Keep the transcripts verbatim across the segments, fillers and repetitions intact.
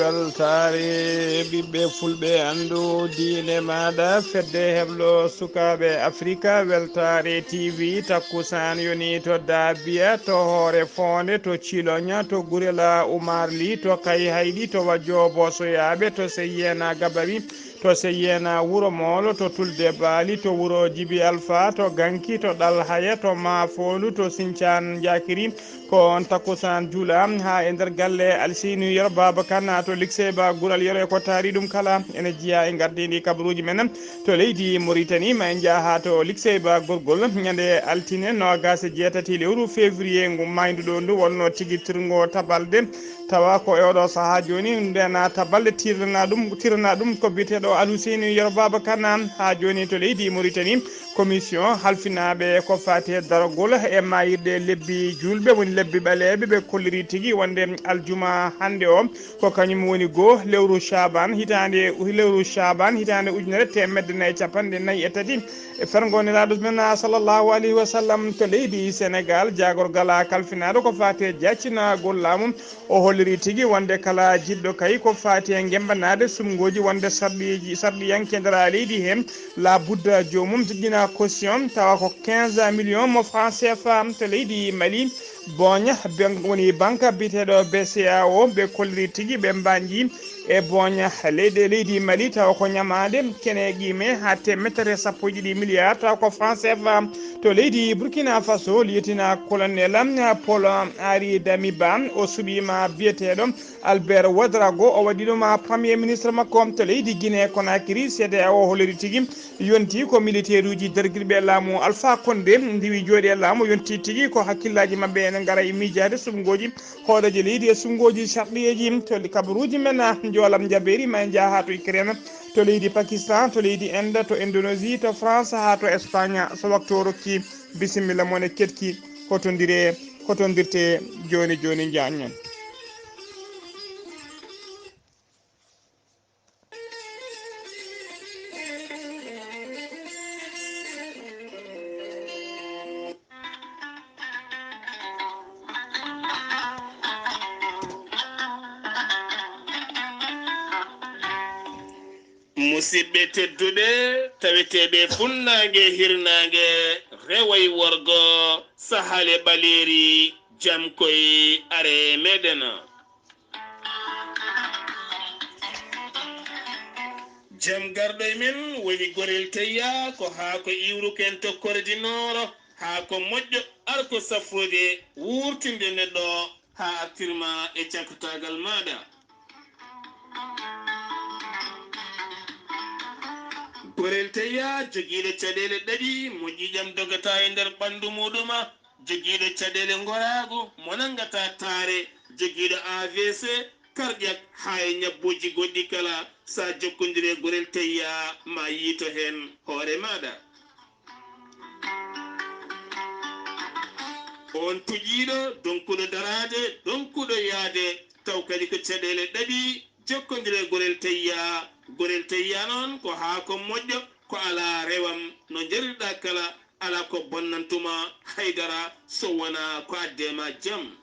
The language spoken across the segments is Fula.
Weltaare ɓiɓɓe fulɓe, anndu diine maaɗa, fedde heblo sukaaɓe Afrika, Weltaare T V, takkusaan yoni to Dabiya, to Hoore Foonde, to Ciloña, to Gurela Umarli, to Kayhayɗi, to Wajjo Bosoyaaɓe, to Seyyeena Gabari, to Seyyeena Wuro Moolo, to Tulde Baali, to Wuro Jibi Alfa, to Ganki, to Ɗalhaya, to Maafoondu, to Sincaan Njaakiri, ko on takkusaan juula haa e nder galle Alseyni Yero Baaba Kan, haa to Liksey Ba Gural Yero e ko taari ɗum kala. Ene jeyaa e ngardiindi kabaruuji men to leydi Moritani. Ma en njah haa to Liksey Ba Gorgol, ñande altine noogaas e jeetati lewru février ngu maayduɗo ndu, wonno tigitirngo tabalde, tawa ko e oɗo sahaa jooni ndena tabalde tirana ɗum, tirana ɗum ko biyeteeɗo Alhuseyni Yero Baaba Kan. Haa jooni to leydi Moritani, commission halfinaaɓe ko faati e darogol e maayirɗe lebbi juulɓe, woni lebbi ɓaleeɓe, ɓe kolliri tigi wonde aljuma hannde o ko kañum woni goo lewru Chaban hitaande, lewru Chaban hitaande ujunere teemedde nayi capanɗe nayi e tati e fergo Nelaaɗo men sallallahu alayhi wa sallam. To leydi Senegal, jaagorgal kalfinaaɗo ko faati e jaccinagol laamu, o holliri tigi wonde kala jiɗɗo kay ko faati e ngembanaade sumngooji wonde sarɗiiji, sarɗiyanke nder leydi he, la budda joomum jejjina caution, tawa ko quinze millions mo franc C F A. To leydi Mali, Boña, ben-, woni banque biyeteeɗo B C A O, ɓe kolliri tigi ɓe mbañji e Boña leyɗe leydi Mali, tawa ko ñamaande kene qime haa teemedere sappo e ɗiɗi milliards, tawa ko franc C F A. To leydi Burkina Faso, lieutenant colonel Paul Henri Damiba, o suɓiima biyeteeɗo Albert Ouedraogo, o waɗi ɗum premier ministre makko. To leydi Guinée Conakry, C E D E A O holliri tigi yonti ko militeeruuji dargirɓe laamu Alpha Condé ndiwi jooɗi e laamu, yonti tigi ko hakkillaaji maɓɓe ene ngara e miijaade sumngooji hooreejo leydi e sumngooji sarɗiyeeji. To kabaruuji men, njoolam njabeeri, ma en njah haa to Ukraine, to leydi Pakistan, to leydi Inde, to Indonésie, to France, haa to Espagne. So waktu o rokki, bisimilla mon e keɗki, hotondire, hotondirte jooni jooni, njaññen. Musidɓe tedduɓe, taweteeɓe funnaange, hirnaange, rewo e worgo, sahaale ɓaleeri, jam koy are meɗen. Jam garɗo e men woni Gorel Teyya, ko haako iwruken to Kordinooro, haako moƴƴo, arko safrude, wurtinde neɗɗo haa artirma e cakataagal maaɗa. Gorel Teyya jogiiɗo caɗeele ɗaɗi, mo ƴiiƴam dogata e nder ɓanndu muuɗuma, jogiiɗo caɗeele ngoraagu, mo nanngata taare, jogiiɗo A V C, cardiaque, haa e ñabbuuji goɗɗi kala. So a jokkondire Gorel Teyya, ma yiito heen hoore maaɗa. On tuƴiiɗo, donkuɗo daraade, donkuɗo yahde, taw kadi ko caɗeele ɗaɗi, jokkondire Gorel Teyya. Gorel Teyya noon ko haako moƴƴo, ko alaa rewam, no njarirɗaa kala, alaa ko bonnantuma haydara so wonaa ko addema jam.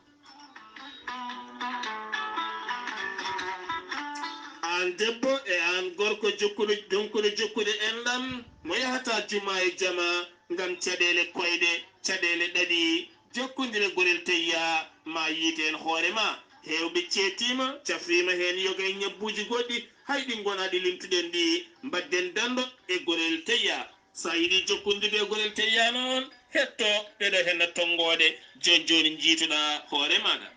Aan debbo e aan gorko jokkuɗo, donkuɗo jokkude enɗam, mo yahata juma e jama ngam caɗeele koyɗe, caɗeele ɗaɗi, jokkondire Gorel Teyya, ma yiite heen hoore ma. Heewɓe ceetiima, cafriima heen yoga e ñabbuuji goɗɗi, hay ɗi ngonaa ɗi limtuɗen ɗi, mbaɗden danndo e Gorel Teyya. So a yiɗi jokkondirde e Gorel Teyya noon, hetto ɗeɗo henna tonngoode. Jooni jooni njiitoɗaa hoore maaɗa.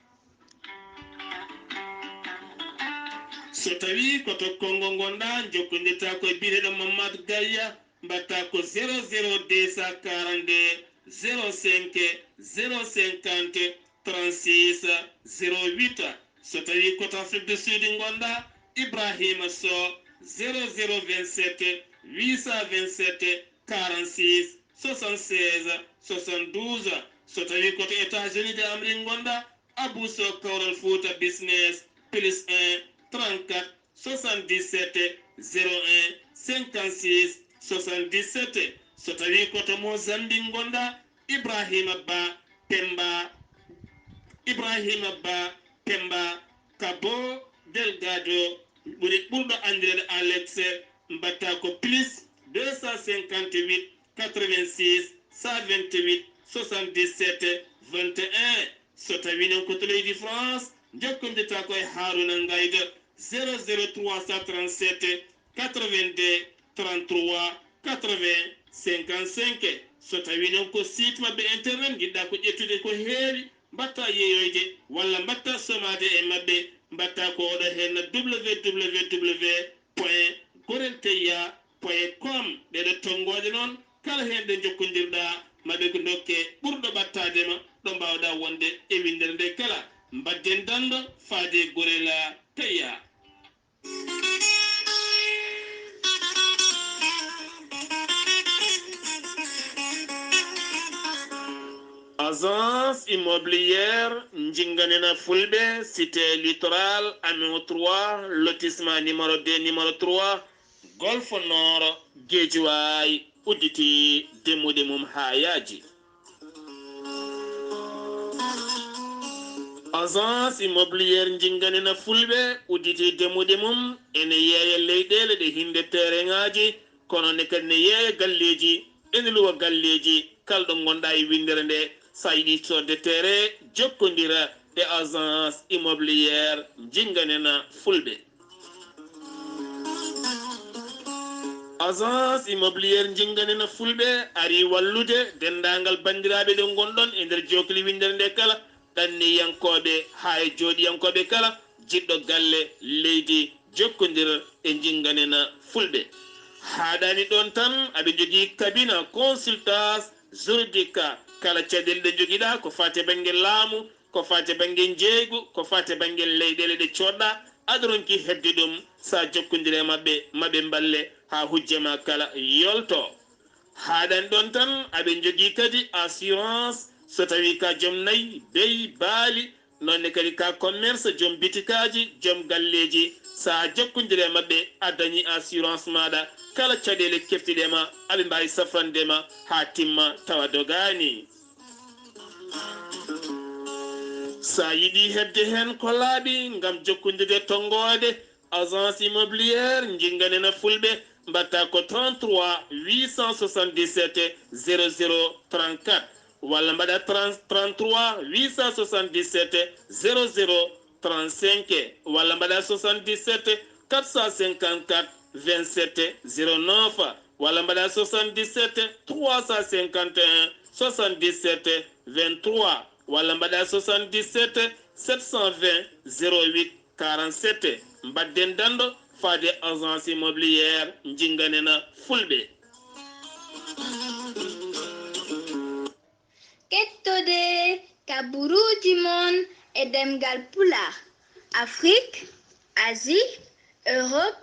So tawii ko to Konngo ngonɗaa, njokkondirtaa ko e biyeteeɗo Mamad Gayya, mbaɗtaa ko zéro zéro deux cent quarante-deux zéro cinq zéro cinquante trente-six zéro huit. So tawii ko to Afrique du Sud ngonɗaa, Ibrahima Sow, zéro zéro vingt-sept huit cent vingt-sept quarante-six soixante-seize soixante-douze. So tawii ko to États-Unis d'Amérique ngonɗaa, Abou Sow, Kawral Fouta Business, plus un, trente-quatre, soixante-dix-sept, zéro un, cinquante-six, soixante-dix-sept. So tawii ko to Mozambique ngonɗaa, Ibrahima Ba Pemba, Ibrahima Ba Pemba, Kabo Delgado ɓuri ɓurɗo anndireede Alex, mbaɗta ko plus deux cent cinquante-huit quatre-vingt-six cent vingt-huit soixante-dix-sept vingt et un. So tawii noon ko to leydi France, njokkondirta ko e Haruna Ngaydo, zéro zéro trois cent trente-sept quatre-vingt-deux trente-trois quatre-vingts cinquante-cinq. So tawii noon ko site maɓɓe internet njiɗɗa ko ƴettude ko heewi, mbaɗta yeeyoyde walla mbaɗta somaade e maɓɓe, mbaɗta ko oɗo heen www point gorelteya point com. Ɗeɗo tonngooje noon, kala heen ɗo njokkondirɗa, maɓe ko ndokke ɓurɗo ɓattaade ma, ɗo mbaawɗa wonde e winndere nde kala. Mbadden danndo faade Gorel Teya. Agence immobilière Njinganena Fulɓe, cité Littoral, Améo trois, lotissement numéro deux, numéro trois, Golfe Nord, Guédiawaye, udditi demmuɗe mum haa yaaji. Agence immobilière Njinganena Fulɓe udditi demmuɗe mum, ene yeeya leyɗeele ɗe hinnde tereŋaaji, kono ne kadi ne yeeya galleeji, ene luwa galleeji, kala ɗo ngonɗa e winndere nde, sa yiɗi soodde tere, jokkondira e agence immobilière Njinganena Fulɓe. Agence immobilière Njinganena Fulɓe ari wallude denndaangal banndiraaɓe ɗo ngonɗon e nder jookli winndere nde kala, ɗanniyankooɓe haa e jooɗiyankooɓe kala, jiɗɗo galle, leydi, jokkondir e Njinganena Fulɓe. Haaɗaani ɗoon tan, aɓe njogii cabinet consultance juridique, kala caɗeele ɗe njogiɗa ko faati e bannge laamu, ko faati e bannge njeeygu, ko faati e bannge leyɗeele ɗe coodɗa, aɗa ronki heɓde ɗum, sa jokkondire e maɓɓe, maɓe mballe haa hujja ma kala yolto. Haaɗaani ɗoon tan, aɓe njogii kadi assurance so tawii ka joom nayi, beyi, baali, noon ne kadi ka commerce, joom bitikaaji, joom galleeji. Sa jokkondire e maɓɓe, a dañi assurance maaɗa, kala caɗeele keftiɗe ma, aɓe mbaawi safrande ma haa timma tawa dogaani. Sa yiɗi heɓde heen ko laaɓi ngam jokkondirde tonngoode, agence immobilière Njinganena Fulɓe, mbaɗta ko trente-trois huit cent soixante-dix-sept zéro zéro trente-quatre, walla mbaɗa trente, trente-trois huit cent soixante-dix-sept zéro zéro trente-cinq, walla mbaɗa soixante-dix-sept quatre cent cinquante-quatre vingt-sept zéro neuf, walla mbaɗa soixante-dix-sept trois cent cinquante et un soixante-dix-sept vingt-trois, walla mbaɗa soixante-dix-sept sept cent vingt zéro huit quarante-sept. Mbaɗden danndo faade agence immobilière Njinganena Fulɓe. Kettode kaburuuji mon e ɗemngal Pulaar, Afrik, Asie, Europe,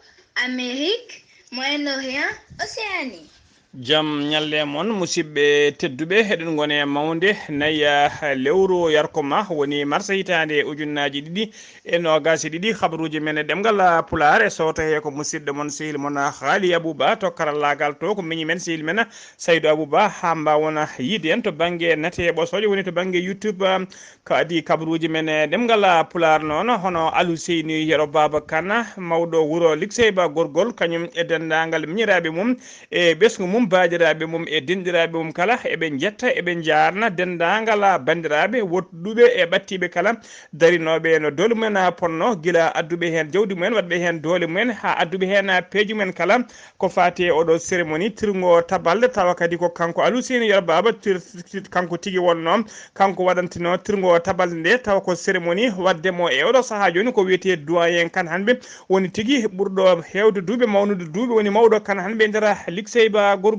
Amérique, Moyen-Orient, Océanie. Jam ñalle mon, musidɓe tedduɓe, eɗen ngoni e mawnde nayi, ah, lewru yarko ma, woni mars hitaande ujunnaaji ɗiɗi e noogaas e ɗiɗi. Habaruuji men e ɗemngal, ah, Pulaar e sowto he ko musidɗo mon, sehil mon, ah, Haali Abuba to karallaagal to, ko miñi men, sehil men, ah, Saydu Abuba, haa mbaawon yiide en to bannge nate e ɓosooje, woni to bannge YouTube, ah, ko adii kabaruuji men e ɗemngal, ah, Pulaar noon, hono Aluseyni Yero Baaba Kan, mawɗo wuro Likseyba Gorgol, kañum e denndaangal miñiraaɓe mum e ɓesngu mum, baajiraaɓe mum e denɗiraaɓe mum kala, eɓe njetta, eɓe njaarna denndaangal, ah, banndiraaɓe woɗɗuɓe e ɓadtiiɓe kala, darinooɓe no doole mumen, ah, ponno, gila adduɓe heen jawdi mumen, waɗɓe heen doole mumen, haa adduɓe heen, ah, peeje mumen kala, ko faati e oɗo cérémonie tirngo tabalde, tawa kadi ko kanko Aluseyni Yero Baaba tir-, tir-, kanko tigi wonnoo, kanko waɗantinoo tirngo tabalde nde, tawa ko cérémonie waɗde mo e oɗo sahaa jooni ko wiyetee doyen Kan Hanɓe, woni tigi ɓurɗo heewde duuɓi, mawnude duuɓi, woni mawɗo Kan Hanɓe e nder Likseyba Gorgol.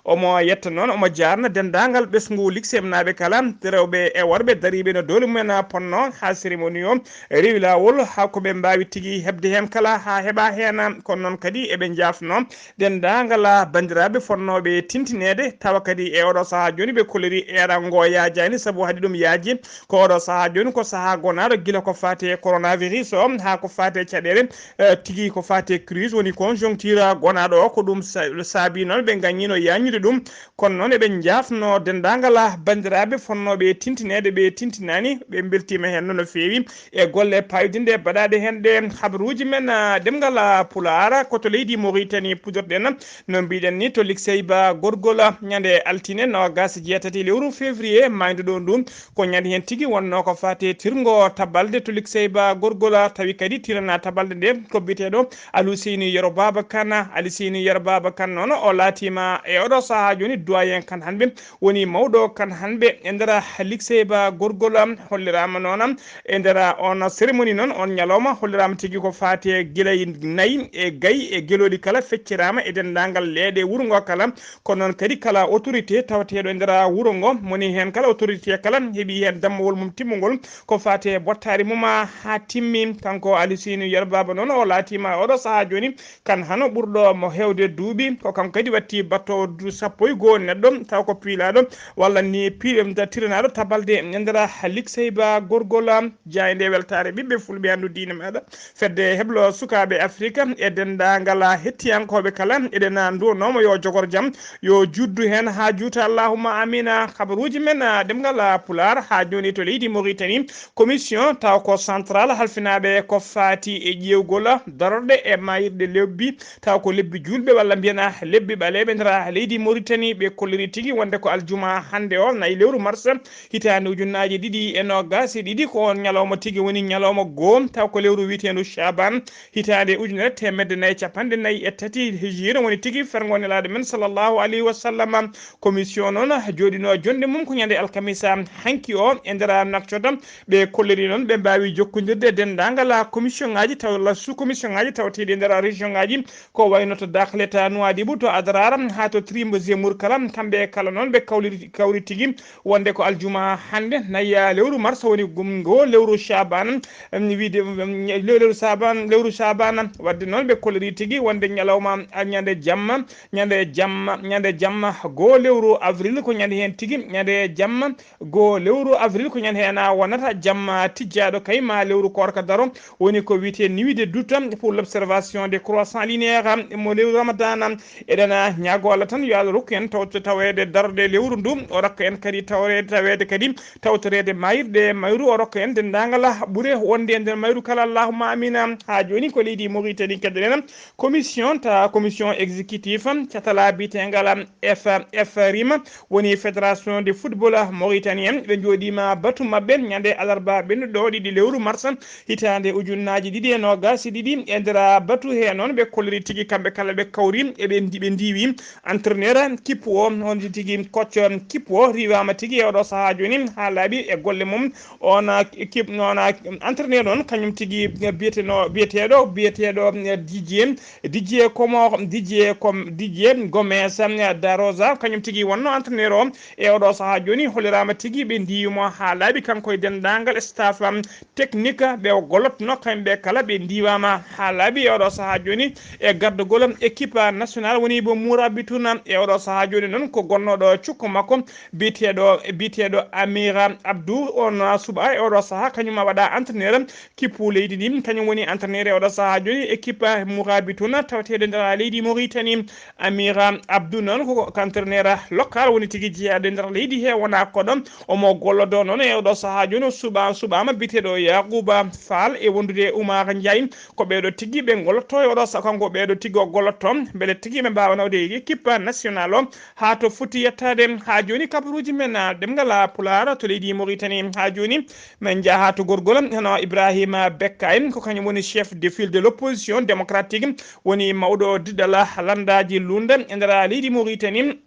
Omo yetta noon, omo jaarna denndaangal ɓesngu Likseynaaɓe kala, rewɓe e worɓe dariiɓe no doole mumen ponno haa cérémonie o rewi laawol, haa ko ɓe mbaawi tigi heɓde heen kala haa heɓa heen. Kono noon kadi eɓe njaafnoo denndaangal banndiraaɓe fotnooɓe tintineede, tawa kadi e oɗo sahaa jooni ɓe kolori eerango yaajaani, sabu haɗi ɗum yaaji ko oɗo sahaa jooni ko sahaa gonaaɗo gila ko faati e coronavirus o haa ko faati e caɗeele, eh, tigi ko faati e crise, woni conjoncture gonaaɗo o, ko ɗum sa-, saabii noon ɓe ngaññino yaññude ɗum. Kono noon eɓe njaafno denndaangal banndiraaɓe fonnooɓe e tintineede, ɓe tintinaani, ɓe mbeltiima heen no feewi e golle paayodinɗe baɗaaɗe heen ɗe. Habaruuji men, ah, ɗemngal, ah, Pulaar ko to leydi Mauritanie puɗorɗen. No mbiɗen ni, to Likseyba Gorgol, ñande altine noogas e jeetati lewru février maayduɗo ndu, ko ñande heen tigi wonnoo ko faati e tirngo tabalde to Likseyba Gorgol, tawi kadi tirana tabalde nde ko biyeteeɗo Aluseyni Yero Baaba Kan. Aluseyni Yero Baaba Kan noon, o laatiima e oɗo sahaa jooni doyen Kan Hanbe, woni mawɗo Kan Hanbe e nder Likseyba Gorgol, holliraama noon e nder on cérémonie noon, on ñalawma holliraama tigi ko faati e gila e nayi e gayi e gelooɗi kala fecciraama e denndaangal leeɗe wuro ngo kala. Kono noon kadi kala autorité tawateeɗo e nder wuro ngo, moni heen kala autorité kala heɓi heen dammowol mum timmungol ko faati e bottaari mum haa timmi. Kanko Aluseyni Yero Baaba noon, o laatiima oɗo sahaa jooni Kan Hano ɓurɗo mo heewde duuɓi, ko kanko kadi watti battoowo du-, sappo e goo neɗɗo, taw ko piilaaɗo walla ni pi-, em, da-, tiranaaɗo tabalde e nder Likseyba Gorgol. Jaaynde weltaare ɓiɓɓe fulɓe anndu diine meeɗa. Fedde heblo sukaaɓe Afrika e denndaangal hettiyankooɓe kala, eɗen nduwannooma yo jogor jam, yo juddu heen haa juuta, allahumma amina. Habaruuji men, ah, ɗemngal, ah, Pulaar haa jooni to leydi Mauritanie, commission taw ko central halfinaaɓe ko faati e ƴeewgol darorɗe e maayirɗe lebbi, taw ko lebbi juulɓe walla mbiyana lebbi ɓaleeɓe nder leydi Mauritanie. Ɓe kolliri tigi wonde ko aljumaa hannde o, nayi lewru mars, hitaande ujunnaaji ɗiɗi e noogas e ɗiɗi, ko on ñalawma tigi woni ñalawma goo, taw ko lewru wiyeteendu Chaban, hitaande ujunere teemedde nayi e capanɗe nayi e tati hijira, woni tigi fergo Nelaaɗo men sallallahu alayhi wa sallam. Commission noon jooɗino jonde mum ko ñande alkamisa hanki o e nder Nouakchott. Ɓe kolliri noon ɓe mbaawi jokkondirde e denndaangal commission ngaji taw walla sous commission ngaji tawateeɗi e nder région ngaji, ko wayno to Dakhla, to Nouadhibou, to Adrar, haa to Tirimbo Zemour kala, kamɓe kala noon ɓe kawliri, kawri tigi wonde ko aljuma hannde, nayi lewru mars, woni gum-, ngo lewru Shaban, em, wiide, em, le-, lewru Shaban, lewru Shaban. Wadde noon ɓe kolliri tigi wonde ñalawma, a, ñande jamma, ñande jamma, ñande jamma, goo lewru avril, ko ñande heen tigi, ñande jamma, goo lewru avril, ko ñande heen a wonata jamma tijjaaɗo kay ma lewru koorka daro, woni ko wiyetee nuit de doute pour l'observation des croissants lunaires mo lewru Ramadana. Eɗen ñaagoo Allah tan yo Allah rokku en tawto taweede darde lewru ndu, o rokka en kadi tawreede, taweede kadi tawtoreede maayirɗe mayru, o rokka en denndaangal ɓure wonde e nder mayru kala, allahumma amina. Haa jooni ko leydi Mauritanie kadi enen commission, ta commission exécutif, catala biyeteengal F F R I M, woni Fédération de Football Mauritanie, ɓe njooɗiima batu maɓɓe ñande alarba ɓennuɗo ɗiɗi lewru mars, hitaande ujunnaaji ɗiɗi e noogas e ɗiɗi. E nder batu he noon, ɓe kolliri tigi kamɓe kala ɓe kawri, e ɓe ndi-, ɓe ndiwi entraîneur kippu o, on tigi coach kippu o riiwaama tigi e oɗo sahaa jooni haa laaɓi e golle mum. On, ah, kip-, on, ah, entraîneur noon, kañum tigi biyeteno-, biyeteeɗo, biyeteeɗo, eh, Didier, Didier Como, Didier Com-, Didier Gomes, eh, da Rosa, kañum tigi wonno entraîneur o. E oɗo sahaa jooni, holliraama tigi ɓe ndiwimo haa laaɓi, kanko e denndaangal staff, am, technique ɓe o gollotno, kamɓe kala ɓe ndiwaama haa laaɓi e oɗo sahaa jooni e gardagol équipe nationale woni bo Mourabitouna. E oɗo sahaa jooni noon ko gonnooɗo cukko makko biyeteeɗo, biyeteeɗo Amira Abdou, on suɓa e oɗo sahaa, kañum ma waɗa entraîneur kippu leydi ndi, kañum woni entraîneur e oɗo sahaa jooni équipe Mourabitouna tawateeɗo nder leydi Mauritanie. Amira Abdou noon ko, ko entraîneur local woni tigi jeyaaɗo e nder leydi he, wonaa koɗo. Omo gollodoo noon e oɗo sahaa jooni, o suɓa-, suɓaama biyeteeɗo Yacouba Fall e wondude e Oumar Ndiaye. Ko ɓeeɗo tigi ɓe ngollotoo e oɗo sa-, kanko ɓeeɗo tigi o gollotoo, mbele tigi ɓe mbaawa nawde e équipe national o haa to foti yettaade. Haa jooni kabaruuji men, ah, ɗemngal, ah, Pulaar to leydi Mauritanie. Haa jooni men njaha to gorgol, hono Ibrahima Bekkay, ko kañum woni chef de file de l'opposition démocratique, woni mawɗo diɗɗal lanndaaji luulnde e nder leydi Mauritanie.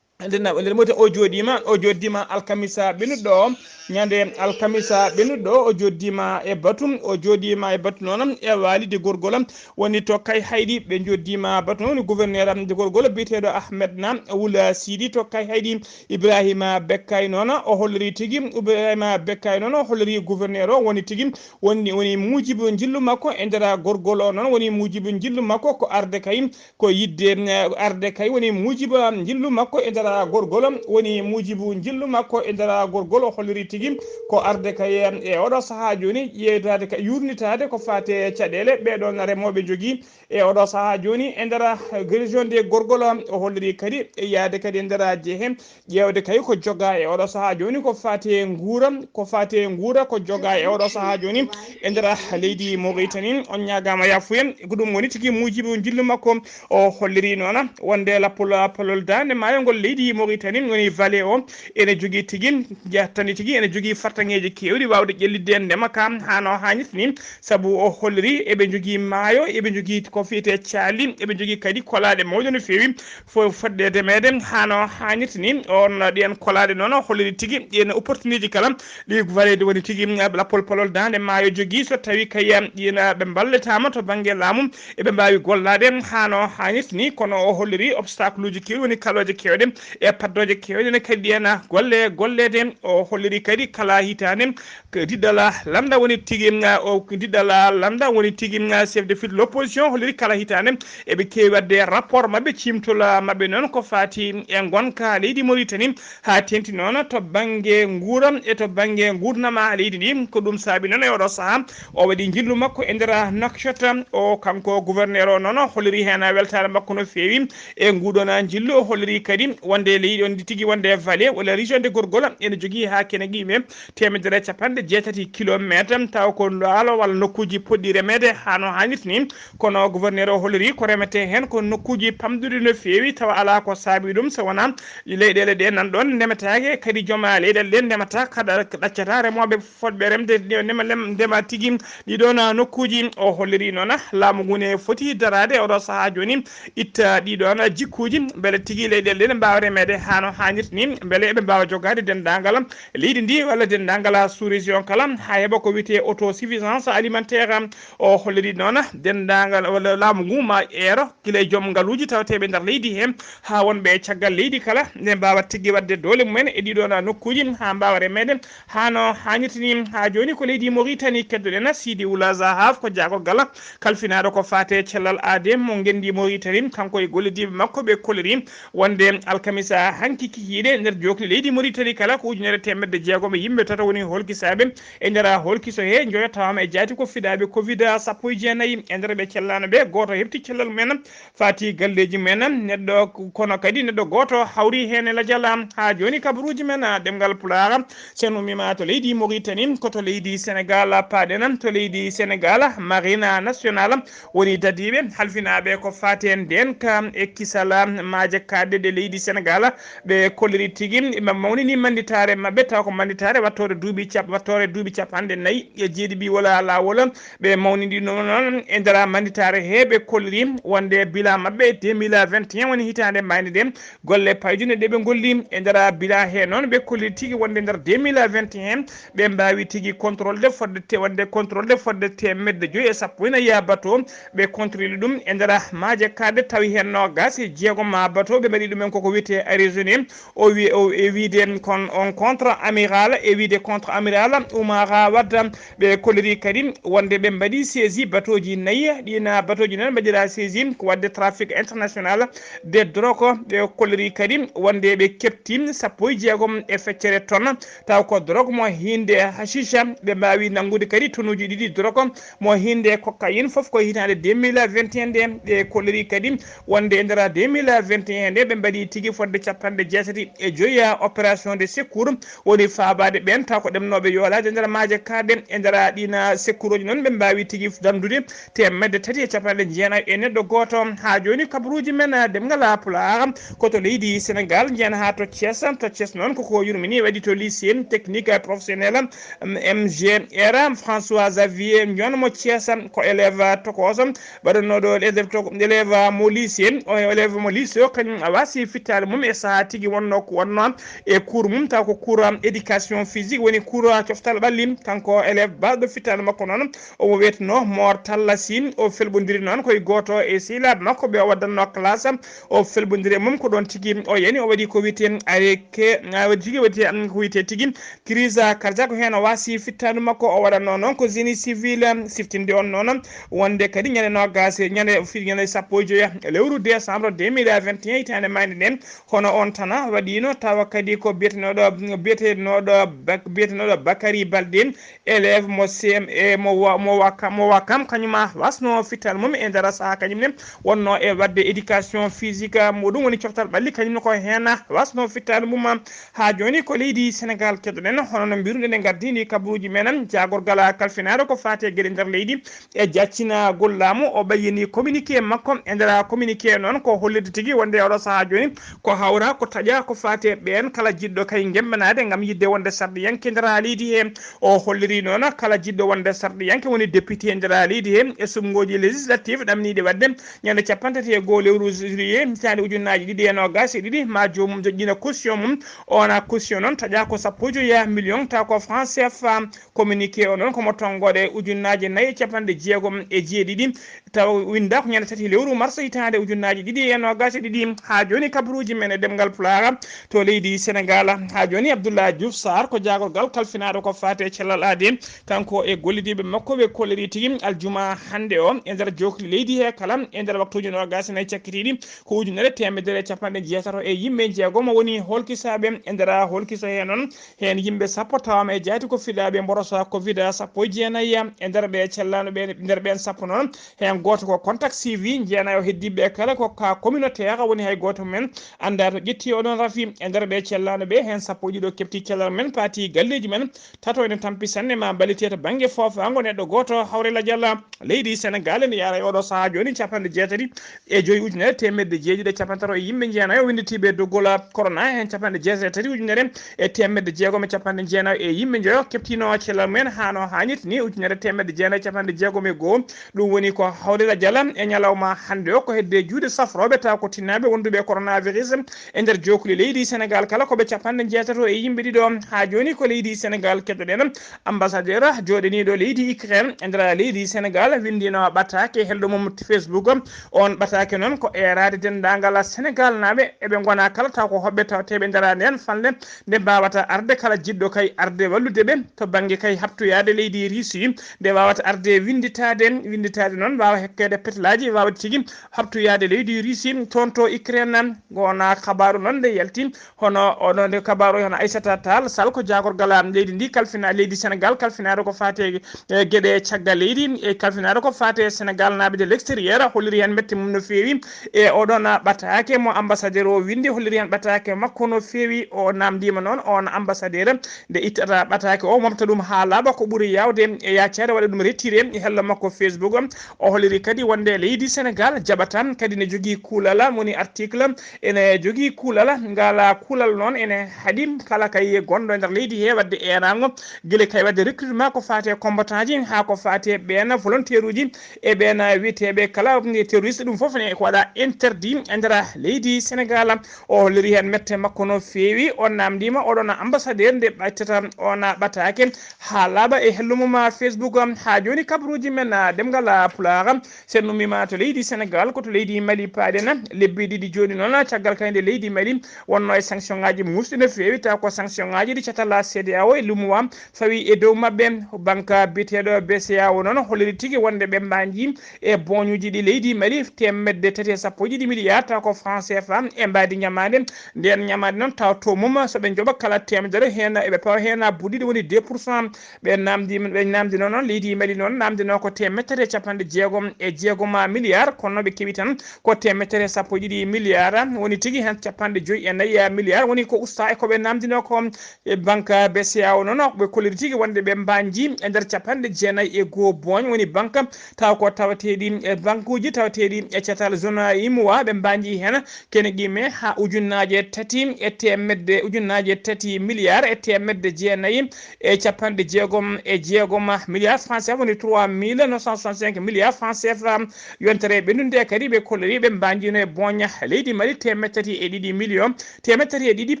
Nden, nden mbote o jooɗiima, o jooɗiima alkamisa ɓennuɗo o, ñande alkamisa ɓennuɗo o, o jooɗiima e batu, o jooɗiima e batu noon e waalide gorgol woni to Kayhayɗi. Ɓe jooɗiima batu noon gouverneur de gorgol biyeteeɗo Ahmed Na Wula Sidi to Kayhayɗi. Ibrahima Bekkay noon o holliri tigi, Ibrahima Bekkay noon o holliri gouverneur o woni tigi, woni, woni muujibu njillu makko e nder gorgol o noon, woni muujibu njillu makko ko arde kay, ko yiɗde, eh, arde kay, woni muujibu njillu makko e nder gorgol woni muujibu njillu makko e nder gorgol, o holliri tigi ko arde kay e oɗo sahaa jooni ƴeewtaade ka, yuurnitaade ko faati e caɗeele ɓee ɗoon remooɓe njogii e oɗo sahaa jooni e nder région de gorgol. O holliri kadi e yaade kadi e nder jehe ƴeewde kay ko jogaa e oɗo sahaa jooni ko faati e nguura, ko faati e nguura ko jogaa e oɗo sahaa jooni e nder leydi Mauritanie. On ñaagaama yaafuye. Ko ɗum woni tigi muujibu njillu makko. O holliri noon wonde lappol palol daande maayo ngol leydi Mauritanie woni Vallée o ene jogii tigi, jattani tigi ene jogii fartaŋŋeeji keewɗi waawde ƴellitde ndema ka haa no haanirta ni, sabu o holliri eɓe njogii maayo, eɓe njogii ko fiyetee caali, eɓe njogii kadi kolaaɗe mawɗe no feewi, fof fodde remeede haa no haanirta ni. On ɗiyan kolaaɗe noon o holliri tigi ɗiyan opportunité ji kala ɗi variété woni tigi lappol palol daande maayo jogii, so tawi kay ɗiyan ɓe mballetaama to bannge laamu, eɓe mbaawi gollaade haa no haanirta ni, kono o holliri obstacle uji keewɗi woni kalooje keewɗe e paddooje keewɗe ne kadi ɗiyan golle golleede. O holliri kadi kala hitaande ko diɗɗal lannda woni tigi, o diɗɗal lannda woni tigi chef de file l'opposition holliri kala hitaande eɓe keewi waɗde rapport maɓɓe, ciimtol maɓɓe noon ko faati e ngonka leydi Mauritanie, haa teeŋti noon to bannge nguura e to bannge nguurndama leydi ndi. Ko ɗum saabi noon e oɗo sahaa o waɗi njillu makko e nder Nouakchott. O kanko gouverneur o noon o holliri heen weltaare makko no feewi e nguuɗoon njillu. O holliri kadi wonde leydi on ndi tigi wonde Vallée walla région de gorgol ene jogii haa kene qiime teemedere e capanɗe jeetati kilomeetre, taw ko laalo walla nokkuuji poɗɗi remeede haa no haanirta ni. Kono gouverneur o holliri ko remetee heen ko nokkuuji pamɗuɗi no feewi, tawa alaa ko saabii ɗum so wonaa leyɗeele ɗe nan ɗoon ndemetaake, kadi joom leyɗeele ɗe ndemata, kada ɗaccata remooɓe fodɓe remde ndema, ndema tigi ɗiɗoon nokkuuji. O holliri noon laamu ngu ne foti daraade oɗo sahaa jooni, itta ɗiɗoon jikkuuji, mbele tigi leyɗeele ɗe ne mbaawa remeede haa no haanirta ni, mbele eɓe mbaawa jogaade denndaangal leydi ndi walla denndaangal sous-région kala, haa heɓa ko wiyetee autosuffisance alimentaire. O holliri noon denndaangal walla laamu ngu ma eero gila e joom ngaluuji tawateeɓe nder leydi he, haa wonɓe e caggal leydi kala, nde mbaawa tigi waɗde doole mumen e ɗiɗoon nokkuuji, haa mbaawa remeede haa no haanirta ni. Haa jooni ko leydi Mauritanie keddoɗen, Sidi Oula Zahaf ko jaagorgal kalfinaaɗo ko faati e cellal aadee mo ngenndi Mauritanie, kanko e gollidiiɓe makko ɓe kolliri wonde alkamisa hanki kikiiɗe nder jookli leydi Mauritanie kala ko ujunere teemedde jeegom e yimɓe tato woni holkisaaɓe e nder holkiso he, njoyo tawaama e jaati ko fiɗaaɓe covid sappo e jeenayi. E nder ɓe cellaano ɓe, gooto heɓti cellal mumen, faati galleeji mumen, neɗɗo, kono kadi neɗɗo gooto hawri heen e lajal. Haa jooni kabaruuji men, a, ɗemngal Pulaar, so en ummiima to leydi Mauritanie, ko to leydi Senegal paaɗen. To leydi Senegal, Marine Nationale woni dadiiɓe halfinaaɓe ko faati e ndeenka e kisal maaje kaaɗɗe ɗe leydi Senegal. Ɓe kolliri tigi, ɓe mawnini mannditaare maɓɓe, taw ko mannditaare wattoore duuɓi cap-, wattoore duuɓi capanɗe nayi e jeeɗiɗi wala laawol. Ɓe mawnini ɗum noon e nder mannditaare he, ɓe kolliri wonde bilan maɓɓe deux mille vingt et un woni hitaande maayde nde, golle payɗune ɗe ɓe ngolli e nder bilan he noon, ɓe kolliri tigi wonde nder deux mille vingt et un, ɓe mbaawi tigi contrôle de fodde te-, wonde contrôle de fodde teemedde joyi e sappo ina yiya bateau, ɓe contrôle ɗum e nder maaje kaaɗɗe, tawi heen noogaas e jeegom bateau, ɓe mbaɗi ɗumen koko wiyetee arraisonné, o wi, o e wiide kon on contre amiral, e wiide contre amiral Oumara Wade. Ɓe kolliri kadi wonde ɓe mbaɗi saisie batooji nayi, ɗiin batooji noon mbaɗira saisie ko waɗde trafic international de drogue. Ɓe kolliri kadi wonde ɓe keɓti sappo e jeegom e feccere tonne, taw ko drogue mo hiinde hashish. Ɓe mbaawi nanngude kadi tonuuji ɗiɗi drogue mo hiinde cocaïne, fof ko hitaande deux mille vingt et un nde. Ɓe kolliri kadi wonde e nder deux mille vingt et un nde, ɓe mbaɗi tigi fodde capanɗe jeetati e joyi opération de secours, woni faabaade ɓeen taw ko ɗemnooɓe yoolaade e nder maaje kaaɗɗe. E nder ɗiin secours uji noon, ɓe mbaawi tigi danndude teemedde tati e capanɗe jeenayi e neɗɗo gooto. Haa jooni kabaruuji men, a, ɗemngal Pulaar ko to leydi Senegal, njiyan haa to Thiès. To Thiès noon koko yurmini waɗi to lycée technique professionnel, M G R, François Xavier Ndione mo Thiès, ko élève tokooso mbaɗannooɗo élève to-, élève mo lycée, o élève mo lycée o, kañum a waasi fittaandu mum e sahaa tigi wonnoo ko wonnoo e cours mum, taw ko cours éducation physique, woni cours coftal ɓalli. Kanko élève baɗɗo fittaandu makko noon, omo wiyetnoo Mor Talla Sy, o felɓondiri noon ko e gooto e sehilaaɓe makko ɓe o waɗatnoo classe, o felɓondiri e mum, ko ɗoon tigi o yani, o waɗi ko wiyetee arrêt ke-, a, waɗi tigi, waɗi, um, ko wiyetee tigi crise cardiaque, ko heen o waasi fittaandu makko. O waɗatnoo noon ko génie civil, siftinde on noon wonde kadi ñande noogaas, ñande fi-, ñande sappo e joyi lewru décembre deux mille vingt et un, hitaande maayde nden, Hono on tana waɗiino tawa kadi ko biyetenooɗo, biyetenooɗo Bak-, biyetenooɗo Bakary Baldé, élève mo C M E mo wa-, mo Waka-, mo Wakam, kañum a wasno fittal mum e nder saha kañum ne wonno e waɗde éducation physique, mo ɗum woni coftal ɓalli, kañum ne ko heen wasno fittal mum. Haa jooni ko leydi Sénégal keɗoɗen, hono no mbiruɗen e ngardini kabaruuji men, jaagorgal kalfinaaɗo ko faati e geɗe nder leydi e jaccinagol laamu, o ɓayyini communiqué makko. E nder communiqué noon ko hollirde tigi wonde oɗo sahaa jooni ko hawra ko taƴa ko faati e ɓeen kala jiɗɗo kay ngembanaade ngam yiɗde wonde sarɗiyanke nder leydi he. O holliri noon kala jiɗɗo wonde sarɗiyanke woni député nder leydi he e suɓngooji législative ɗamniiɗi waɗde ñande capanɗe tati e goo lewru juillet hitaande ujunnaaji ɗiɗi e noogaas e ɗiɗi ma joomum joƴƴina caution mum. Ona caution noon taƴa ko sappo e joyi million taw ko franc C F A. Communiqué o noon komo tonngoɗe ujunnaaje nayi e capanɗe jeegom e jeeɗiɗi, taw winnda ko ñande tati lewru mars hitaande ujunnaaji ɗiɗi e noogaas e ɗiɗi. Haa jooni kabaruuji men e ɗemngal Pulaar to leydi Senegaal. Haa jooni Abdoulaye Diouf Sarr ko jaagorgal kalfinaaɗo ko faati e cellal aadi, kanko e gollidiiɓe makko ɓe kolliri tigi aljuma hannde o e nder jookli leydi he kala e nder waktuuji noogaas e nayi cakkitiiɗi ko ujunere teemedere e capanɗe jeetato e yimɓe jeegom woni holkisaaɓe. E nder holkiso he noon heen yimɓe sappo tawaama e jaati ko fiɗaaɓe mborosa covid sappo e jeenayi. E nder ɓe cellaano ɓe nder ɓeen sappo noon heen gooto ko contact suivi, jeenayo heddiiɓe kala ko ka communautaire, woni hay gooto men annda to ƴetti oɗon rafi. E nder ɓe cellaano ɓe heen sappo e ɗiɗo kefti cellal men paati galleeji men, tato ene tampi sanne ma mballite to bannge foofaango neɗɗo gooto hawre lajal. Leydi Senegaal ene yaara e oɗo sahaa jooni capanɗe jeetati e joyi ujunere teemedde jeeɗiɗi e capanɗe tato e yimɓe jeenayo winnditiiɓe doggol corona, heen capanɗe jeetati e tati ujunere e teemedde jeegom e capanɗe jeenayo e yimɓe njoyo keptiino cellal mumen haa no haanirta ni, ujunere teemedde jeenayo e capanɗe jeegom e goo. Ɗum woni ko hawrira jala e ñalawma hannde o ko hedde juuɗe safrooɓe taw ko tinnaaɓe wonduɓe e coronavirus e nder jookli leydi Senegaal kala ko ɓe capanɗe jeetato e yimɓe ɗiɗo. Haa jooni ko leydi Senegaal keddoɗen. Ambassadeur jooɗaniiɗo leydi Ukraine e nder leydi Senegaal winndino ɓataake e hello mum Facebook. On ɓataake noon ko eeraade denndaangal Senegaal naaɓe eɓe ngona kala taw ko hoɓɓe tawteeɓe nder ndeen fanle nde mbaawata arde kala jiɗɗo kay arde wallude ɓe to bannge kay haɓtoyaade leydi Russie nde waawata arde winnditaade, winnditaade noon waawa hokkeede petelaaji waawde tigi haɓtoyaade leydi Russie toon to Ukraine. Ngona kabaaru noon nde yalti hono oɗo nde kabaaru hono Aissata Tall Sall ko jaagorgal leydi ndi kalfina leydi Senegaal kalfinaaɗo ko faati e geɗe caggal leydi e kalfinaaɗo ko faati e Senegaal naaɓe de l'extérieur holliri heen mbette mum no feewi e oɗon ɓataake mo ambassadeur o winndi holliri heen ɓataake makko no feewi. O namdiima noon on ambassadeur nde ittata ɓataake o momta ɗum haa laaɓa ko ɓuri yaawde e yaacaade waɗa ɗum retiré e hello makko Facebook. O holliri kadi wonde leydi Senegaal jaɓata kadi ne jogii kuulal woni article ene jogii kuulal. Ngal kuulal noon ene haɗi kala kay gonɗo e nder leydi he waɗde eeraango gila kay waɗde recrutement ko faati e combattant ji haa ko faati e ɓeen volontaire uji e ɓeen wiyeteeɓe kala terroriste. Ɗum fof ne ko waɗa interdit e nder leydi Senegaal. O holliri heen mette makko no feewi. O namdiima oɗon ambassadeur nde ɓattata on ɓataake haa laaɓa e hello mum Facebook. Haa jooni kabaruuji men ɗemngal Pulaar. Sen ummima to leydi Senegaal ko to leydi Mali paaɗen lebbi ɗiɗi jooni noon caggal kayde leydi Mali wonno e sanction ngaji musɗi no feewi taw ko sanction ngaji ɗi catal C D A O e lumuwa fawi e dow maɓɓe. Banque biyeteeɗo B C A O noon holliri tigi wonde ɓe mbanji e boñuji ɗi leydi Mali teemedde tati e sappo e ɗiɗi milliard taw ko franc C F A e mbaadi ñamaande. Nden ñamaande noon taw to mum so ɓe njoɓa kala teemedere heen eɓe pawa heen buɗɗiɗi woni deux pour cent. Ɓe namdi ɓe namdino noon leydi Mali noon namdino ko temettere capanɗe jeegom e jeegom milliard kono ɓe keɓi tan ko temettere sappo e ɗiɗi milliard woni tigi heen capanɗe joyi e nayi milliard woni ko usta e ko ɓe namdino ko. E banque B C A O noon ɓe kolliri tigi wonde ɓe mbanji e nder capanɗe jeenayi e goo boñ woni banque taw ko tawateeɗi e banque uji tawateeɗi e catal zone imowa ɓe mbanji heen kene qime ha ujunnaaje tati e teemedde ujunnaaje tati milliard e teemedde jeenayi e capanɗe jeegom e jeegom milliard franc C F A woni trois mille neuf cent soixante-cinq milliard franc C F A. Yontere ɓennude kadi ɓe kolliri ɓe mbanjino e boña leydi Mali teemeɗɗe tati e ɗiɗi million teemeɗɗe tati e ɗiɗi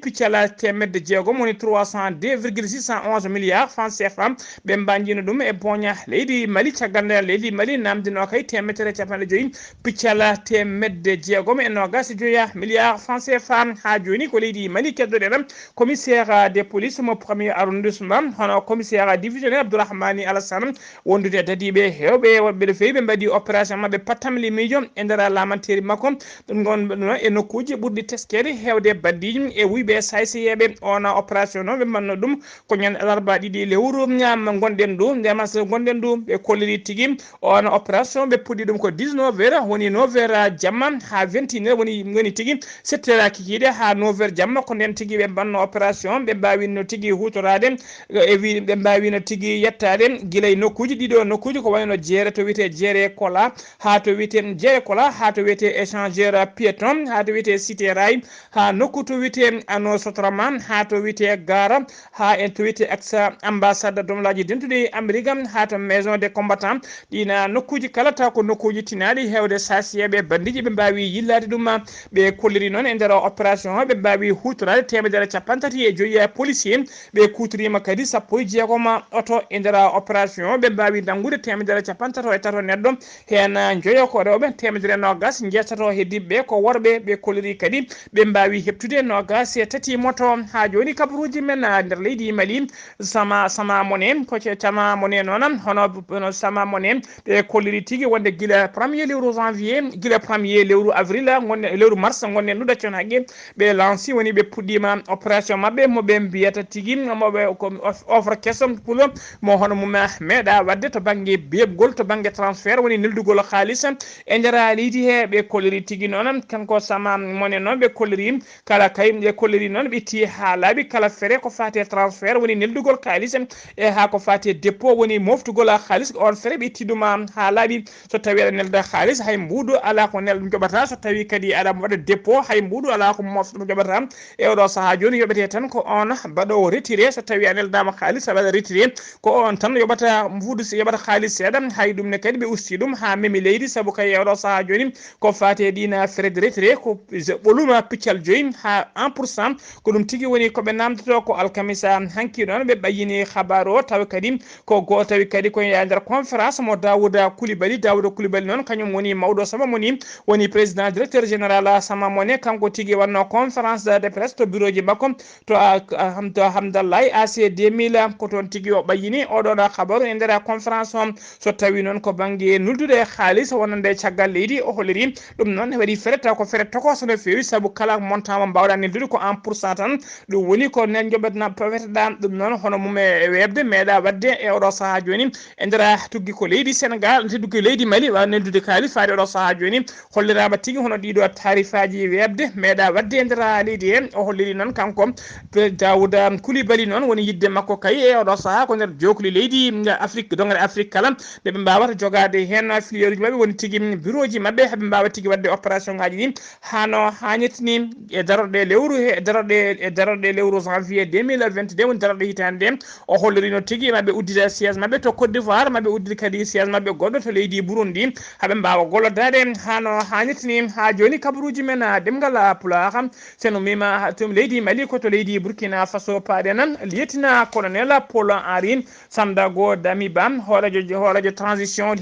piccala teemedde jeegom woni trois cent deux virgule six cent onze milliard franc C F A. Ɓe mbanjino ɗum e boña leydi Mali caggal nde leydi Mali namdino kay teemeɗɗe capanɗe joyi piccala teemedde jeegom e noogas e joya milliard franc C F A. Haa jooni ko leydi Mali keddoɗen commissaire de police mo premier arrondissement hono commissaire divisionnaire Abdourahmani Alassane wondude e dadiiɓe heewɓe woɓɓe no feewi ɓe mbaɗi opération maɓɓe pattamli miijo e nder laamanteeri makko. Ɗum ngon ɗum e nokkuuji ɓurɗi teskeede heewde bandiiji e wuyɓe sayseyeeɓe. Oon opération noon ɓe mbanno ɗum ko ñande alarba ɗiɗi lewru ñaam ngonɗen ndu, nde mas ngonɗen ndu. Ɓe kolliri tigi oon opération ɓe puɗɗi ɗum ko dix-neuf heures, woni neuf heures jamma haa vingt et une heures, woni, woni tigi sept heures kikiiɗe haa neuf heures jamma. Ko ndeen tigi ɓe mbanno opération, ɓe mbaawino tigi huutoraade e wi-, ɓe mbaawino tigi yettaade gila e nokkuuji ɗiɗo, nokkuuji ko wayno jeere to wiyetee Jeere Kola, haa to wiyetee Jeere Kola, haa to wiyetee échangeur piéton, haa to wiyetee Cité Rail, haa nokku to wiyetee Ano Sotrama, haa to wiyetee Gara, haa en to wiyetee ex ambassade Domlaaji Dentuɗi Amerika, haa to Maison des Combattants. Ɗiina nokkuuji kala taw ko nokkuuji tinaaɗi heewde saasiyeeɓe bandiiji ɓe mbaawi yillaade ɗum. Ɓe kolliri noon e nder opération o, ɓe mbaawi huutoraade teemedere capanɗe tati e joyi policier. Ɓe kuutoriima kadi sappo e jeegom oto e nder opération o. Ɓe mbaawi nanngude teemedere capanɗe tato e tato neɗɗo, heen njoyo ko rewɓe, teemedere noogas njeetato heddiiɓe ko worɓe. Ɓe kolliri kadi ɓe mbaawi heɓtude noogas e tati moto. Haa jooni kabaruuji men, ah, nder leydi Mali, sama, sama mone, ko ce-, sama mone noon, hono, hono sama mone, ɓe kolliri tigi wonde gila premier lewru janvier, gila premier lewru avril, ngonne, lewru mars, ngonne nuɗa con haqqe, ɓe lanci, woni ɓe puɗɗiima opération maɓɓe mo ɓe mbiyata tigi, mo ɓe ko of-, offre keso pulo, mo hono mum meeɗa waɗde to bannge beeɓgol, to bannge transfert, woni neldugol haalis e nder leydi he. Ɓe kolliri tigi noon, kanko sama mone noon, ɓe kolliri kala kay, ɓe kolliri noon, ɓe itti haa laaɓi kala fere ko faati e transfert, woni neldugol haalis, e haa ko faati e dépôt, woni moftugol haalis, on fere ɓe itti ɗum haa laaɓi. So tawi aɗa nelda haalis, hay mbuuɗu alaa ko nel-, njoɓata. So tawi kadi aɗa waɗa dépôt, hay mbuuɗu alaa ko mof-, njoɓata. E oɗo sahaa jooni yoɓete tan ko on baɗoowo retiré. So tawi a neldaama haalis, a waɗa retiré, ko on tan yoɓata mbuuɗu, si yoɓata haalis seeɗa. Hay ɗum ne kadi ɓe usti ɗum haa memi leydi, sabu kay e oɗo sahaa jooni ko faati e ɗiin frais de retrait ko ɓolum piccal joyi haa un pour cent. Ko ɗum tigi woni ko ɓe naamndotoo ko alkamisa hanki noon. Ɓe ɓayyini habaaru o, tawa kadi ko go-, tawi kadi ko e nder conférence mo Daouda Coulibaly. Daouda Coulibaly noon, kañum woni mawɗo sama moni, woni président directeur général sama mone. Kanko tigi wannoo conférence de presse to bureau ji makko to a, a, Hamd-, Hamdallahi A C deux mille. Ko toon tigi o ɓayyini oɗon habaaru e nder conférence o. So tawi noon ko bannge nuldude haalis wonande caggal leydi, o holliri ɗum noon waɗi fere, taw ko fere tokoso no feewi, sabu kala montant mo mbaawɗa neldude ko un pour cent tan. Ɗum woni ko nen njoɓatna, paweteɗa ɗum noon hono mum e weeɓde meeɗa waɗde e oɗo sahaa jooni. E nder tuggi ko leydi Senegal, tuggi ko leydi Mali, waawa neldude kaalis faade oɗo sahaa jooni. Holliraama tigi hono ɗiɗo taarifaaji weeɓde meeɗa waɗde e nder leydi he. O holliri noon kanko Daouda Coulibaly noon woni yiɗde makko kay e oɗo sahaa ko nder jookli leydi Afrique, dongre Afrique kala, nde ɓe mbaawata jogaade heen filiyeeruuji maɓɓe, woni tigi bureauji maɓɓe, haɓe mbaawa tigi waɗde opération ngaji ɗi hano haanirta ni. E darorɗe lewru he, e darorɗe, e darorɗe lewru janvier deux mille vingt-deux, woni darorɗe hitaande nde, o hollirino tigi maɓe uddita siège maɓɓe to Côte d'Ivoire, maɓe uddita kadi siège maɓɓe goɗɗo to leydi Burundi, haɓe mbaawa gollodaade hano haanirta ni. Haa jooni kabaruuji men, ah, ɗemngal, ah, Pulaar, sen ummiima to leydi Mali, ko to leydi Burkina Faso paaɗen. Lieutenant colonel Paul Henri Sandaogo Damiba, hooreejo, hooreejo transition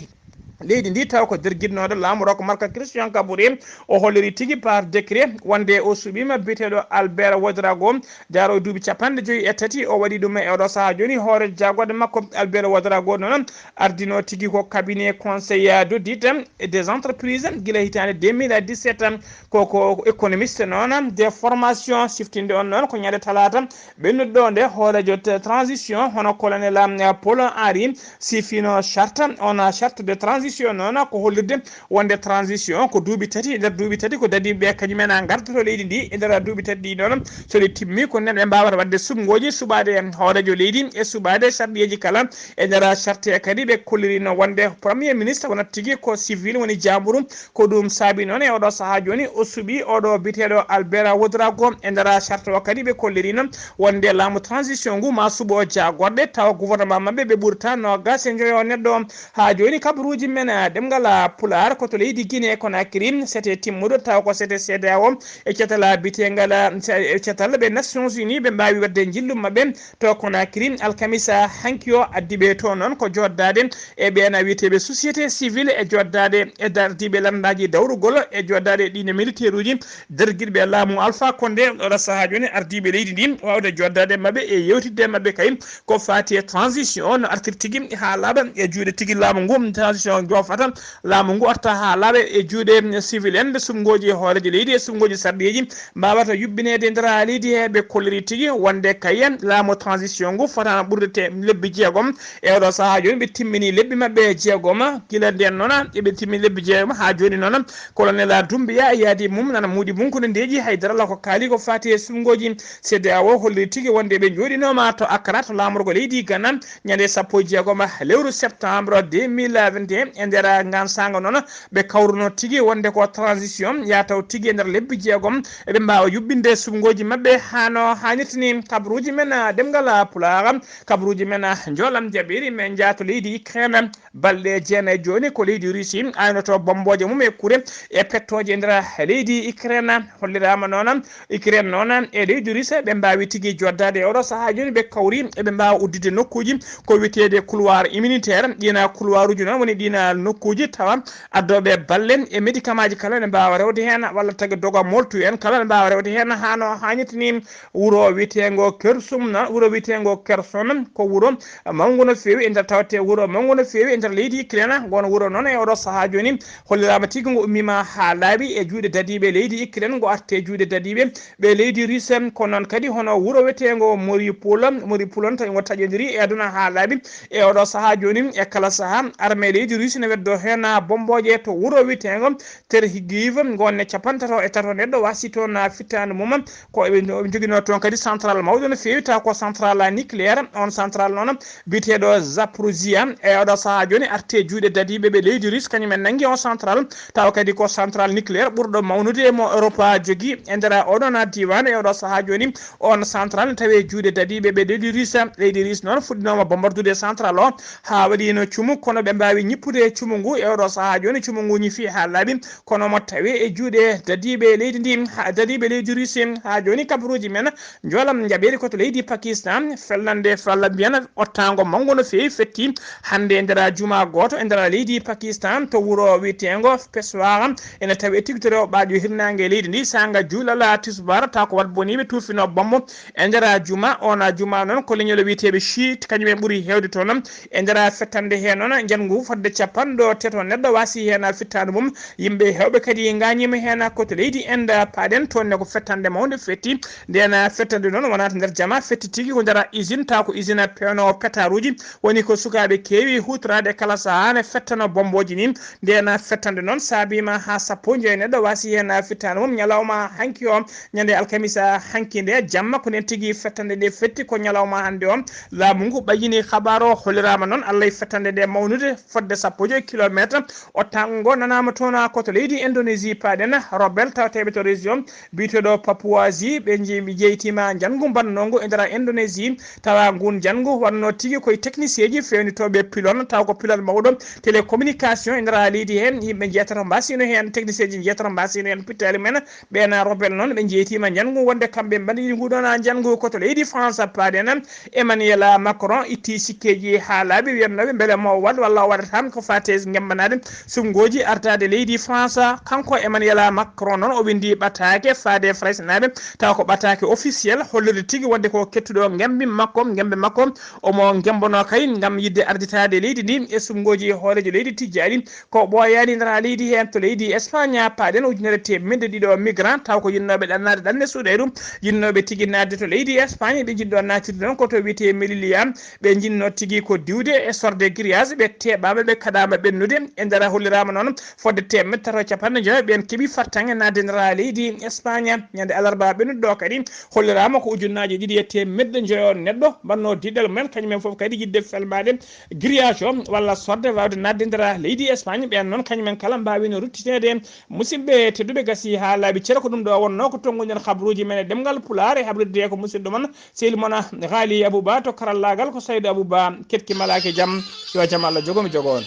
leydi ndi, taw ko dergitnooɗo laamu rok marka Christian Kabore, o holliri tigi par décret wonde o suɓiima biyeteeɗo Albert Ouedraogo, jaaro duuɓi capanɗe joyi e tati. O waɗi ɗum e oɗo sahaa jooni hoore jaagorɗe makko. Albert Ouedraogo noon ardino tigi ko cabinet conseil d'audit et des entreprises gila hitaande deux mille dix-sept. Ko, ko économiste noon de formation. Siftinde on noon ko ñande talaata ɓennuɗo nde hooreejo t-, transition hono colonel, um, Paul Henri siifino charte, on charte de transition noon ko hollirde wonde transition ko duuɓi tati, e nder duuɓi tati ko dadiiɓe kañum en a ngardoto leydi ndi e nder duuɓi tati ɗi noon. So ɗi timmi ko nen ɓe mbaawata waɗde suɓngooji suɓaade hooreejo leydi e suɓaade sarɗiyeeji kala. E nder charte kadi ɓe kollirino wonde premier ministre wonata tigi ko civil woni jaamburu. Ko ɗum saabi noon e oɗo sahaa jooni o suɓi oɗo biyeteeɗo Albert Ouedraogo. E nder charte o kadi ɓe kollirino wonde laamu transition ngu ma suɓo jaagorɗe, tawa gouvernement maɓɓe ɓe ɓurta noogas e njoyo neɗɗo. Haa jooni kabaruuji men, ah, ɗemngal, ah, Pulaar ko to leydi Guinée Conakry, sete timmuɗo tawa ko sete CEDEAO e catal, ah, biyeteengal, ah, e catal ɓe Nations Unies ɓe mbaawi waɗde njillu maɓɓe to Conakry alkamisa hanki o. Addi ɓe to noon ko joddaade e ɓeen wiyeteeɓe société civile e joddaade e dardiiɓe lanndaaji dawrugol e joddaade e ɗiine militaire uji dergirɓe laamu Alpha Condé. Oɗo sahaa jooni ardiiɓe leydi ndi waawde joddaade maɓɓe e yewtidde maɓɓe kay ko faati e transition no artir tigi haa laaɓa e juuɗe tigi laamu ngu, transition joofata laamu ngu arta haa laaɓa e juuɗe civil en, nde suɓngooji hooreejo leydi e suɓngooji sarɗiiji mbaawata yuɓɓineede e nder leydi he. Ɓe kolliri tigi wonde kayen laamu transition ngu fotano ɓurde te lebbi jeegom. E oɗo sahaa jooni ɓe timmini lebbi maɓɓe jeegom. Gila nden noon eɓe timmini lebbi jeegom haa jooni noon. Colonel Doumbouya e yaadi mum nana muudi mum kono ndeeji haydara la ko kaali ko faati e suɓngooji. C D A O holliri tigi wonde ɓe njooɗinooma to Accra to laamorgo leydi Ghana ñande sappo e jeegom lewru septembre deux mille vingt et un. E nder ngan saanga noon ɓe kawruno tigi wonde ko transition yataw tigi e nder lebbi jeegom eɓe mbaawa yuɓɓinde suɓngooji maɓɓe hano haanirta ni. Kabaruuji men, ah, ɗemngal, ah, Pulaar, kabaruuji men, ah, njoolam jaɓiri men njaato leydi Ukraine. Balɗe jeenayi jooni ko leydi Russie aynoto bommbooje mum e kure e pettooje e nder leydi Ukraine. Holliraama noon Ukraine noon e leydi Russie ɓe mbaawi tigi joddaade e oɗo sahaa jooni ɓe kawri eɓe mbaawa uddude nokkuuji ko wiyeteede couloir immunitaire. Ɗiina couloiruuji noon woni ɗiina nokkuuji tawa addooɓe balle e médicamentji kala ne mbaawa rewde heen walla tagi doga moltu en kala ne mbaawa rewde heen hano haanirta ni. Wuro wiyeteengo Kersum noon, wuro wiyeteengo Kherson ko wuro mawngo no feewi e nder tawte wuro mawngo no feewi e nder leydi Ukraine. Ngon wuro noon e oɗo sahaa jooni holliraama tigi ngo ummiima haa laaɓi e juuɗe dadiiɓe leydi Ukraine, ngo arti e juuɗe dadiiɓe ɓe leydi Russie. Ko noon kadi hono wuro wiyeteengo Mariupol, Mariupol on tawi ngo taƴondiri e aduna haa laaɓi e oɗo sahaa jooni. E kala sahaa armée leydi Russie ne weddo heen bommbooje to wuro wiyeteengo Terhigiv, ngonne capantato e tato neɗɗo wasi toon fittaandu mum. Ko eɓe, eɓe njoginoo toon kadi central mawɗo no feewi, taw ko central nucléaire. On central noon biyeteeɗo Zaporizhia e oɗo sahaa jooni arti e juuɗe dadiiɓe ɓe leydi Russe, kañum en nanngi on central, taw kadi ko central nucléaire ɓurɗo mawnude mo Europa jogii e nder oɗon diiwaan. E oɗo sahaa jooni on central ne tawi e juuɗe dadiiɓe ɓe leydi Russe. Leydi Russe noon fuɗɗinooma bombardude central o haa waɗiino cumu, kono ɓe mbaawi ñippude cumu ngu e oɗo sahaa jooni. Cumu ngu ñifi haa laaɓi, kono mo tawi e juuɗe dadiiɓe leydi ndi, ha, dadiiɓe leydi Russie. Haa jooni kabaruuji men njoolam njaɓeeri ko to leydi Pakistan, fellande fella mbiyan ottaango manngo no feewi fetti hannde e nder juma gooto e nder leydi Pakistan to wuro wiyeteengo Peshawar. Ene tawi e tigitore o ɓaaƴo hirnaange leydi ndi saanga juulal tisbaar taw ko wat boniiɓe tuufino bombo e nder juma. On juma noon ko leñol wiyeteeɓe Shiite kañum en ɓuri heewde toon. E nder fettande he noon njanngu fodde capanɗo teto neɗɗo wasi heen fittaandu mum. Yimɓe heewɓe kadi ngaañiima heen ko to leydi Inde paaɗen, toon ne ko fettande mawnde fetti. Ndeen fettande noon wonaa to nder jama, fetti tigi ko nder usine, taw ko usine peewnoowo pétarduuji. Woni ko sukaaɓe keewi huutoraade kala sahaa ne fettano bommbooji ni. Ndeen fettande noon saabiima haa sappo e joy neɗɗo wasi heen fittaandu mum ñalawma hanki o. Ñande alkamisa hanki nde jamma ko nden tigi fettande nde fetti ko ñalawma hannde o. Laamu ngu ɓayyini kabaaru o, holliraama noon Allah e fettande nde mawnude fodde sappo e joy kilometre. Ottaango ngo nanaama toon ko to leydi Indonésie paaɗen, rebelle tawateeɓe to région biyeteeɗo Papouasie, ɓe nji-, ɓe jeytiima njanngu mbannongu e nder Indonésie. Tawa ngun njanngu wonno tigi koye technicien ji fewnitooɓe pilon, taw ko pilon mawɗo télécommunication e nder leydi heen. Yimɓe njeetato mbasino heen, technicien ji njeetato mbasino heen pittaali men. Ɓeen rebelle noon ɓe njeytiima njanngu wonde kamɓe mbaɗi nguɗon njanngu ko to leydi France paaɗen. Emmanuel Macron itti sikkeeji haa laaɓi, wiyatnooɓe mbele mo waɗ walla o waɗata ko faati e ngembanaade suɓngooji artaade leydi France. Kanko Emmanuel Macron noon o winndi ɓataake faade e Faraysenaaɓe, tawa ko ɓataake officiel, hollirde tigi wonde ko kettuɗo ngembi makko, ngembe makko omo ngembono kay ngam yiɗde arditaade leydi ndi e suɓngooji hooreejo leydi tijjaaɗi. Ko ɓooyaani nder leydi heen to leydi Espagne paaɗen ujunere teemedde ɗiɗo migrant, taw ko yinnooɓe ɗannaade ɗanne suuɗayru, yinnooɓe tigi naatde to leydi Espagne. Ɓe njiɗɗo naattirde noon ko to wiyetee Melilla, ɓe njinnoo tigi ko diwde e sorde grillage, ɓe teeɓaama, ɓe kaɗaama ɓennude. E nder holliraama noon fodde teemedde tato e capanɗe njoyo ɓeen keɓi fartaŋŋe naatde nder leydi Espagne. Ñande alarba ɓennuɗo ɗo kadi holliraama ko ujunnaaje ɗiɗi e teemedde njoyo neɗɗo mbannoo diɗɗal mumen, kañum en fof kadi yiɗde felmaade grillage o walla sorde waawde naatde nder leydi Espagne. Ɓeen noon kañum en kala mbaawino ruttiteede. Musidɓe tedduɓe, gasi haa laaɓi cere, ko ɗum ɗo wonnoo ko tonnguɗen kabaruuji men e ɗemngal Pulaar e habrirde ko musidɗo mon sehil mon Ghali Abouba, to karallaagal ko Saydou Abouba. Ketki malaaki jam, yo jam Allah jogo mi jogo on.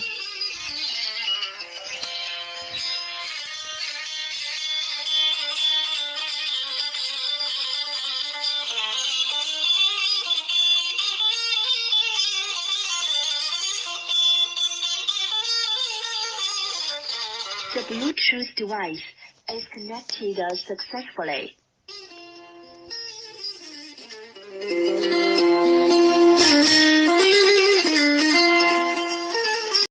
The Bluetooth device is connected successfully.